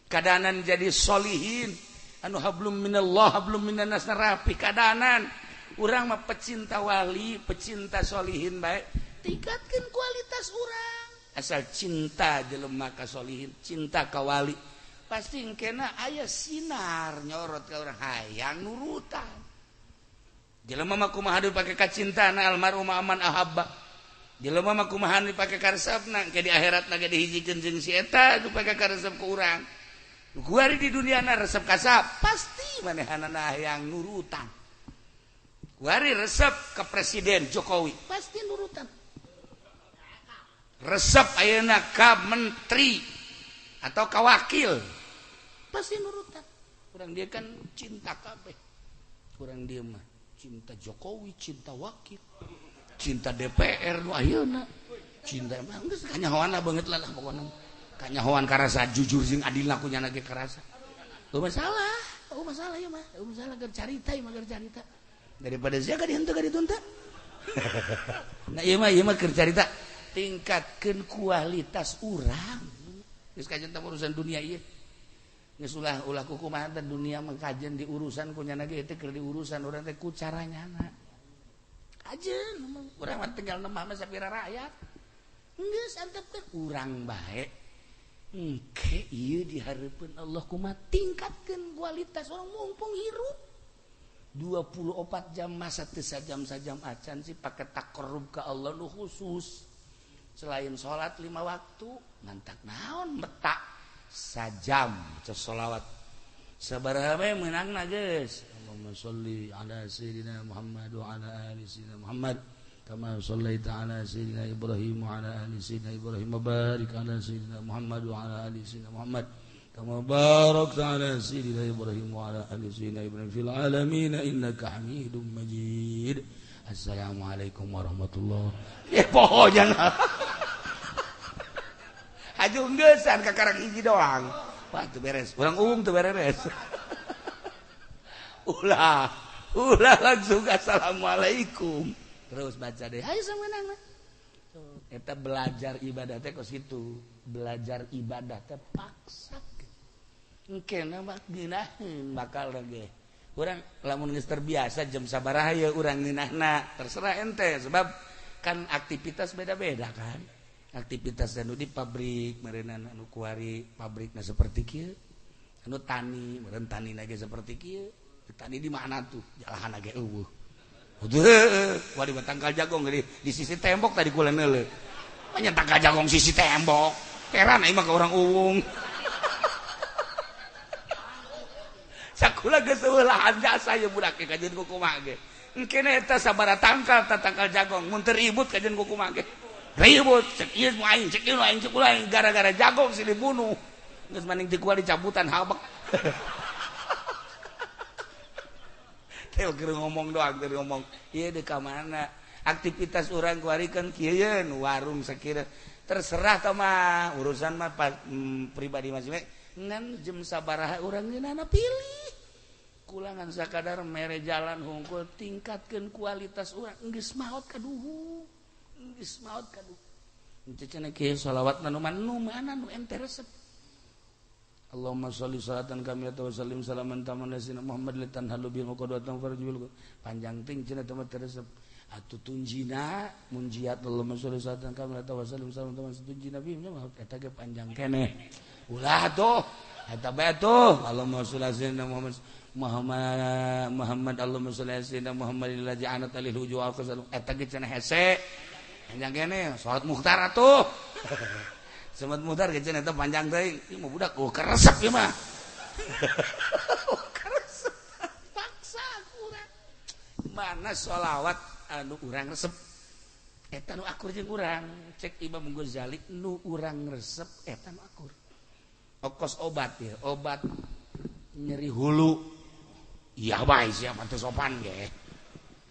Kadanan jadi solihin anu hablum minallah hablum minannas rapi kadanan. Urang mah pecinta wali, pecinta solihin bae. Tingkatkeun kualitas urang. Asal cinta jelema ka solihin, cinta ka wali. Pasti engkena aya sinar nyorot ka urang hayang nurutan. Jelema mah kumaha dipake kacintana almarhum aman ahabba. Jelema mah kumaha dipake karesepna ke di akhiratna ge dihijikeun jeung si eta dipake karesep ku urang. Kuari di duniana resep kasap pasti manehanana hayang nurutan. Kuari resep ke Presiden Jokowi pasti nurutan. Resep ayeuna ka menteri atau ka wakil pasti nurutan. Urang dia kan cinta kabeh. Urang dia mah cinta Jokowi, cinta wakil, cinta DPR nu ayeuna, cinta emang geus kanyahoan banget lah pokona. Kanyahoan karasa jujur jeung adilna ku nyana ge karasa. Eueuh masalah, eueuh masalah ieu mah, eueuh masalah keur carita ieu mah keur carita. Daripada sia ka dihenteu ka ditu teh. Nah ieu mah keur carita tingkatkeun kualitas urang. Geus kajen teh urusan dunia ieu. Geus ulah kukumaha teh dunia mah kajen di urusan ku nyana ge teh keur diurusan urang teh ku caranyana. Kajen urang mah tinggal nemah mah sapira rakyat. Geus antepkeun urang bae. Engke ieu dihareupeun Allah kumaha tingkatkeun kualitas urang mumpung hirup. 24 jam masa teu sajam-sajam acan sih pake takarrub ka Allah nu khusus. Selain salat 5 waktu, ngantak naon metak sajam maca sholawat. Sabaraha bae meunangna geus. Allahumma sholli ala sayyidina Muhammad wa ala ali sayyidina Muhammad kama shallaita ala sayyidina Ibrahim wa ala ali sayyidina Ibrahim wa barik ala sayyidina Muhammad wa ala ali sayyidina Muhammad Kama barakta ala sayyidina Ibrahim wa ala ali sayyidina Ibrahim fil alamin innaka Hamidum Majid. Assalamualaikum warahmatullahi. Ya pokoknya aju geussan ka karang hiji doang. Wah teu beres. Urang umum teu beres. Ulah, ulah langsung assalamualaikum. Terus baca deh. Hayu sameunang. Eta belajar ibadah teh kos kitu. Belajar ibadah teh paksa. Engke mah ngeunaheun bakal ge. Urang lamun geus terbiasa jam sabaraha ye urang ngeunahna, terserah ente sebab kan aktivitas beda-beda kan. Aktivitas anu di pabrik meureunna anu kuari pabrikna seperti kieu. Anu tani meureun tanina ge seperti kieu. Tani di mana tuh? Jalahan ge eueuh. Wah di tangkal jagong di sisi tembok tadi kula neuleuh. Banyak tangkal jagong sisi tembok. Heran aing mah ka urang uwung. Sakula geus eueuh lahan jasa ye budak ge kajeun ku kumaha ge. Engkene eta sabaraha tangkal ta tangkal jagong mun teu ribut kajeun ku kumaha ge. Ribut cek ieu mu aing cek ieu aing cek ulah gara-gara jagong silih bunuh. Geus maning teu kuat dicabutan habek. Teh keur ngomong doang keur ngomong. Ieu deui ka mana? Aktivitas urang kuari kan kieu yeun warung sakira. Terserah tah mah urusan mah pribadi masing-masing. Ngan jam sabaraha urang ngeunana pilih. Kulangan sakadar mere jalan hungkul tingkatkeun kualitas urang geus maot kaduhu. Geus maot kaduhu. Henteu cenah kieu salawatna nu mana nu ente resep. Allahumma sholli salatan kamilatan wa sallim salaman taman ala Muhammad litan halu bil muqaddatan farjul panjang ting cenah teh resep. Atuh tunjina munjiat Allahumma sholli salatan kamilatan wa sallim salaman taman tunjina bi mah eta ge panjang keneh. Ulah tuh eta bae tuh Allahumma sholli ala sayyidina Muhammad Muhammad Allahumma sholli ala sayyidina Muhammadil ladzi anat alil wujuh al qasal eta ge cenah hese panjang keneh salat mukhtar atuh. Semat mutar ge cenah eta panjang teuing ieu mah budak oh keresep ieu mah. Keresep paksa urang. Mana sholawat anu urang resep eta nu akur jeung urang cek Imam Ghazali nu urang resep eta nu akur. Okos obat ya, obat nyeri hulu. Iya bae sia mah teu sopan ge.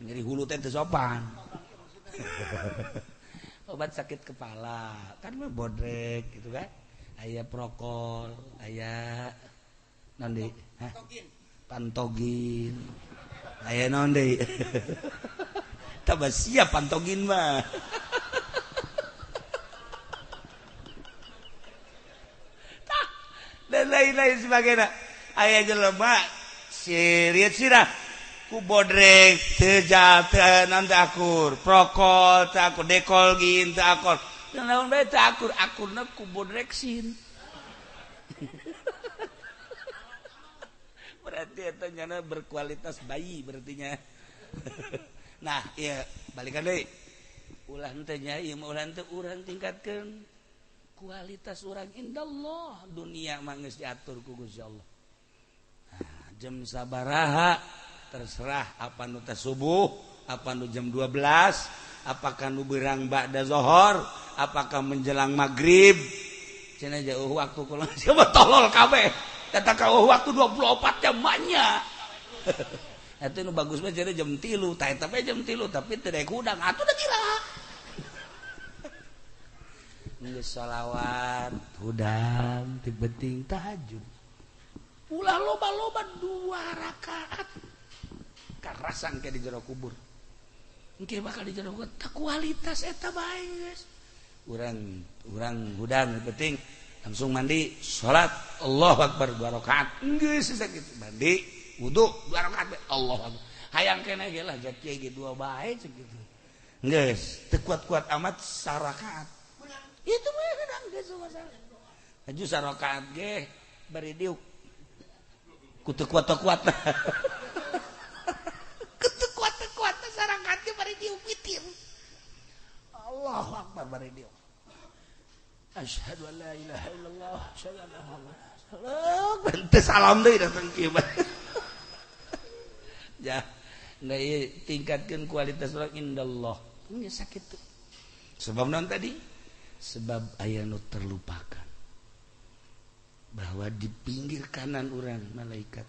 Nyeri hulu teh teu sopan. Obat sakit kepala kan mah bodrek gitu kan. Aya prokol, aya naon deui? Hah? Pantogin. Aya naon deui? Tambah siap pantogin mah. Dan lain-lain sebagainya. Aya jelema siriet sirah ku bodrek teu naon teu akur, prokol teu akur, dekolgin teu akur. Naon bae teu akur, akurna ku bodreksin. Berarti eta nyana berkualitas bayi berartinya. Nah, iya balikan deui. Ulah henteu nya ieu mah ulah henteu urang tingkatkeun kualitas urang indallah. Dunia mah geus diatur ku Gusti Allah. Nah, jam sabaraha terserah apa nu teh subuh, apa nu jam 12, apakah nu beurang ba'da zohor, apakah menjelang maghrib. Cenah jauh waktu kula siapa tolol kabeh. Kata ka waktu 24 jam banyak. Eta nu bagus mah cenah jam 3, tah eta bae jam 3 tapi teu daek hudang atuh da gila. Geus sholawat hudang ti penting tahajud. Ulah loba-loba 2 rakaat. Karasan ke di jero kubur. Engke bakal di jero kubur tah kualitas eta bae geus. Urang hudang penting langsung mandi salat Allahu akbar 2 rakaat. Geus sakitu mandi wudu 2 rakaat Allahu akbar. Hayang keneh ge lah jak kieu ge 2 bae cek kitu. Geus teu kuat-kuat amat sarakaat. Itu mah hudang geus masalah. Aju sarakaat ge bari diuk. Ku teu kuat-kuat. Ku teu kuat-kuat sarakaat ge bari diuk witir. Allahu akbar bari diuk. Asyhadu an la ilaha illallah, asyhadu anna Muhammadan rasulullah. Bente salam deui datang kieu. Ya, nah ieu tingkatkeun kualitas urang indallah. Geus sakitu. Sebab naon tadi? Sebab aya nu terlupakan. Bahwa Bahwa di pinggir kanan urang malaikat,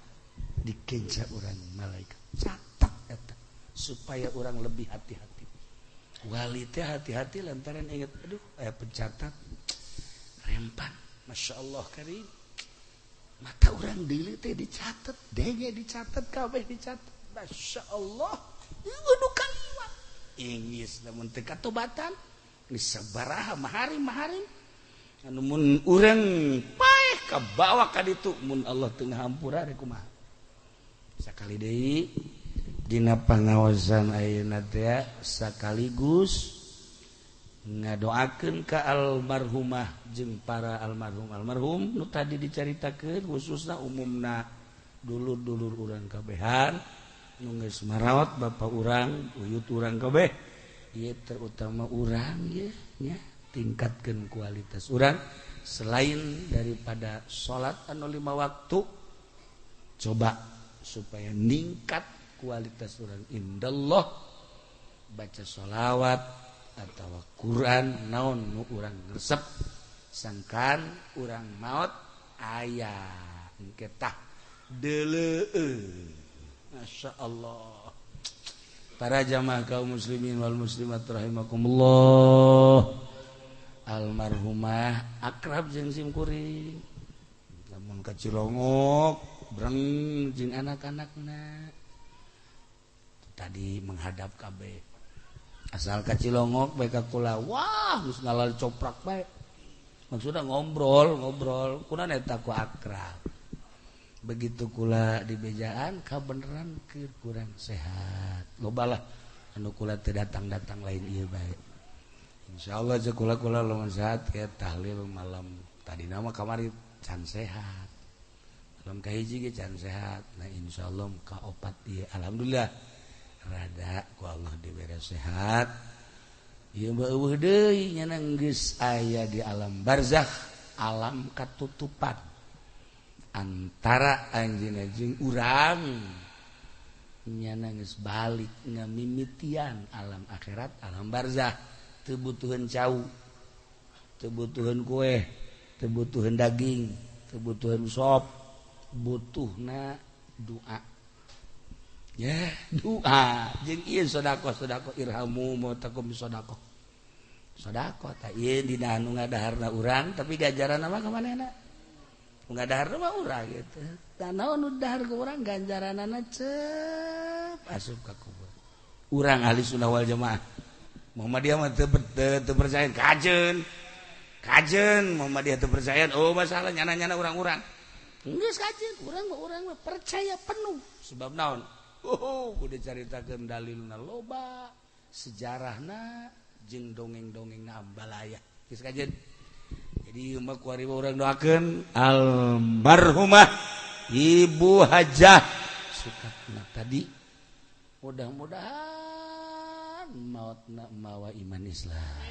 di kenca urang malaikat. Catat eta supaya orang lebih hati-hati. Wali teh hati-hati lantaran ingat, aduh aya pencatat rempan. Masya Allah karim. Mata urang deuleu teh dicatat, denge dicatat, kabeh dicatat. Masya Allah. Ieu nu kaliwat. Ingis lamun teu katobatan geus sabaraha maharim-maharim anu mun urang paeh kabawa ka ditu mun Allah teu ngahampura rek kumaha. Sakali deui dina pangaosan ayeuna teh sakaligus ngadoakeun ka almarhumah jeung para almarhum-almarhum nu tadi dicaritakeun, khususna umumna dulur-dulur urang kabehan nu geus marawat bapa urang, uyut urang kabeh. Ieu terutama urang ye nya tingkatkeun kualitas urang selain daripada salat anu 5 waktu, coba supaya ningkat kualitas urang indallah, baca sholawat atau Quran naon nu urang resep sangkan urang maot aya engke tah deuleueun. Masya Allah. Para jamaah kaum muslimin wal muslimat rahimakumullah. Almarhumah akrab jeung sim kuring. Lamun ka Cilongok breng jeung anak-anakna. Tadi menghadap kabeh. Asal ka Cilongok bae ka kula, wah geus ngalal coprak bae. Maksudna ngobrol-ngobrol, kuna eta ku akrab. Begitu kula di bejaan kabeneran keur kurang sehat. Loba lah anu kula teu datang-datang lain ieu bae. Insyaallah jeung kula-kula lamun sehat kayak tahlil malam tadi nama kamari can sehat. Malam kahiji ge can sehat. Nah insyaallah ka opat ieu alhamdulillah rada ku Allah dibere sehat. Ieu mah eueuh deui nya geus aya di alam barzakh, alam katutupan antara anjeunna jeung urang nyana geus balik ngamimitian alam akhirat, alam barzah. Teu butuheun cau, teu butuheun kue, teu butuheun daging, teu butuheun sop, butuhna doa. Ya, doa jeung ieu sedekah-sedekah irhamu mautakum sedekah. Sedekah tah ieu dina anu ngadaharna urang tapi ganjaranna mah ka manehna. Ngadahar mah urang gitu. Tah naon nu dahar ku urang ganjaranana cep asup ka kubur. Urang ahli sunnah wal jamaah. Muhammadiyah mah teu percaya kajeun. Kajeun Muhammadiyah teu percaya, oh masalah nyana-nyana urang-urang. Geus kajeun, urang mah percaya penuh. Sebab naon? Oh, kudu caritakeun dalilna loba, sejarahna jeung dongeng-dongengna ambalaya. Geus kajeun. Jadi mah kuari urang doakeun almarhumah Ibu Hajah Sukatna tadi mudah-mudahan mautna mawa iman Islam.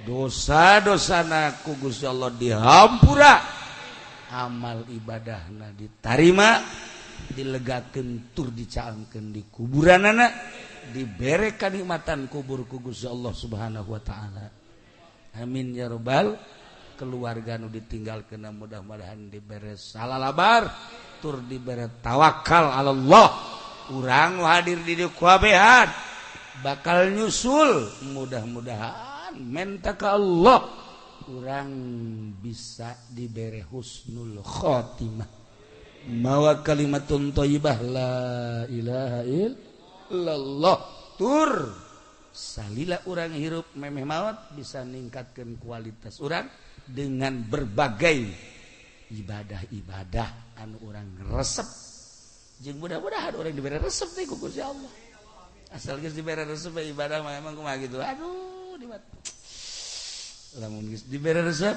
Dosa-dosana ku Gusti Allah dihampura, amal ibadahna ditarima, dilegakeun tur dicaangkeun di kuburanana, dibere kanikmatan kubur ku Gusti Allah Subhanahu wa taala. Amin ya robbal. Keluarga nu ditinggalkeun mudah-mudahan dibere salalabar tur dibere tawakal Allah. Urang nu hadir di dieu kabehan bakal nyusul, mudah-mudahan menta ka Allah urang bisa dibere husnul khotimah, mawa kalimatun thayyibah la ilaha illallah. Tur salila urang hirup memeh maot bisa ningkatkeun kualitas urang dengan berbagai ibadah-ibadah anu urang resep. Jeung mudah-mudahan urang dibere resep teh ku Gusti Allah. Asal geus dibere resep ibadah mah emang kumaha gitu. Aduh, dibat. Lamun geus dibere resep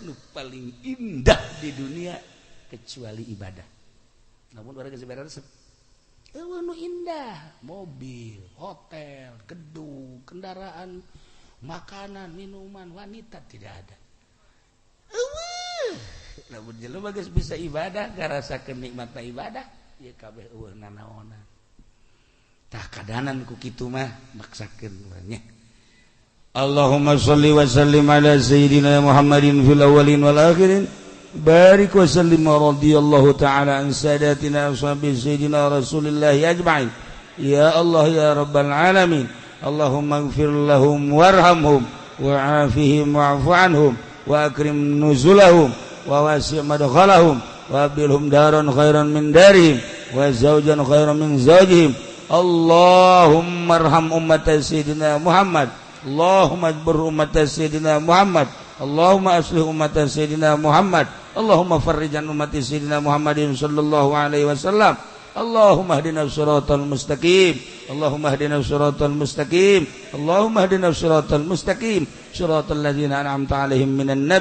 nu paling indah di dunia kecuali ibadah. Lamun urang geus dibere resep eueuh nu indah, mobil, hotel, gedung, kendaraan, makanan, minuman, wanita tidak ada. Eueuh, lamun jelema geus bisa ibadah, ngarasakeun nikmatna ibadah, ieu kabeh eueuh nanaonan. Tah kadanan ku kitu mah maksakeun urang nya. Allahumma shalli wa sallim ala sayyidina Muhammadin fil awwalin wal akhirin. Barik wa sallim wa radiyallahu ta'ala an sadatina ashabi sayyidina Rasulillah ajma'in. Ya Allah ya rabbal alamin. Allahumma ighfir lahum warhamhum wa'afihim wa'fu anhum wa akrim nuzulahum wa wasi' madkhalahum wa abdilhum daran khairan min darihim wa zawjan khairan min zawjihim. Allahumma arham ummat sayyidina Muhammad. Allahumma ajbur ummat sayyidina Muhammad. Allahumma aslih ummat sayyidina Muhammad. Allahumma farrijan umat sayyidina Muhammadin sallallahu alaihi wasallam. Allahumma hdina siratal mustaqim. Allahumma hdina siratal mustaqim. Allahumma hdina siratal mustaqim. Siratal ladzina an'amta alaihim minan nabi